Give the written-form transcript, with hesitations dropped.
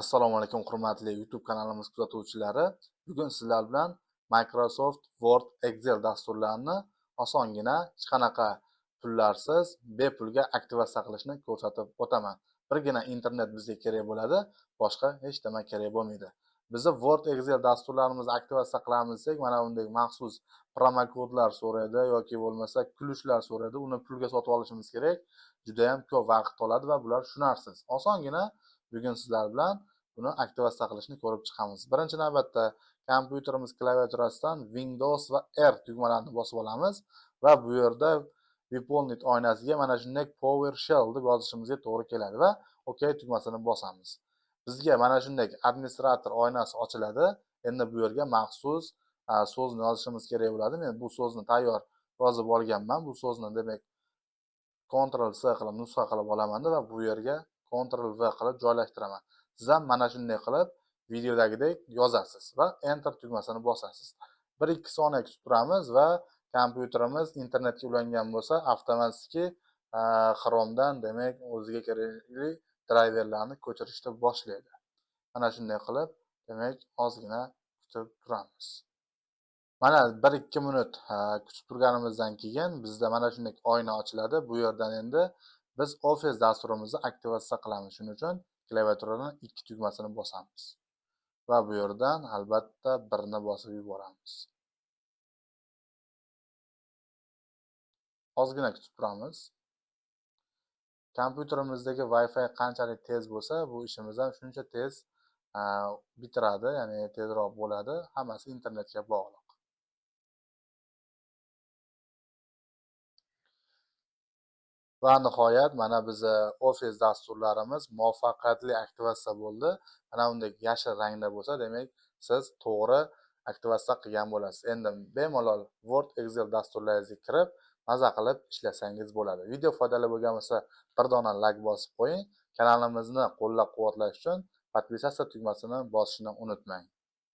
Assalomu alaykum, hurmatli YouTube kanalimiz kuzatuvchilari. Bugun sizlar bilan Microsoft Word, Excel dasturlarini osongina, hech qanaqa pullarsiz, bepulga aktivatsiya qilishni ko'rsatib o'taman. Birgina internet bizga kerak bo'ladi, boshqa hech nima kerak bo'lmaydi. Bizni Word, Excel dasturlarimizni aktivatsiya qilamiz desak, mana bunday maxsus promokodlar so'raydi yoki bo'lmasa ключ lar so'raydi. Uni pulga sotib olishimiz kerak. Juda ham ko'p vaqt oladi va bular tushunarsiz. Osongina bugun sizlar bilan buni aktivatsiya qilishni ko'rib chiqamiz. Birinchi navbatda kompyuterimiz klaviaturasidan Windows va R tugmalarini bosib olamiz va bu yerda Выполнить oynasiga mana shunday PowerShell deb yozishimizga to'g'ri keladi va OK tugmasini bosamiz. Bizga mana shunday administrator oynasi ochiladi. Endi bu yerga maxsus so'zni yozishimiz kerak bo'ladi. Men bu so'zni tayyor yozib olganman. Bu so'zni demak Ctrl C qilib nusxa qilib olaman va bu yerga Ctrl V qilib joylashtiraman. Siz ham mana shunday qilib videodagidek yozasiz va Enter tugmasini bosasiz. 1-2 soniya kutib turamiz va kompyuterimiz internetga ulangan bo'lsa, avtomatik Chrome'dan demak o'ziga kerakli drayverlarni ko'chirishni boshlaydi. Mana shunday qilib, demak, ozgina kutib turamiz. Mana 1-2 minut kutib turganimizdan keyin bizda mana shunday oyna ochiladi. Bu yerdan endi biz Office dasturimizni aktivatsiya qilamiz. Shuning uchun klaviaturadan 2 tugmasini bosamiz. Va bu yerdan albatta 1ni bosib yuboramiz. Ozgina kutib turamiz. Kompyuterimizdagi Wi-Fi qanchalik tez bo'lsa, bu ishimiz ham shuncha tez bitiradi, ya'ni tezroq bo'ladi. Hammasi internetga bog'liq. Va nihoyat mana bizni Office dasturlarimiz muvaffaqiyatli aktivatsiya bo'ldi. Mana bunday yashil rangda bo'lsa, demak siz to'g'ri aktivatsiya qilgan bo'lasiz. Endi bemalol Word, Excel dasturlaringizga kirib, maza qilib ishlasangiz bo'ladi. Video foydali bo'lgan bo'lsa, bir dona like bosib qo'ying. Kanalimizni qo'llab-quvvatlash uchun podpisatsiya tugmasini bosishni unutmang.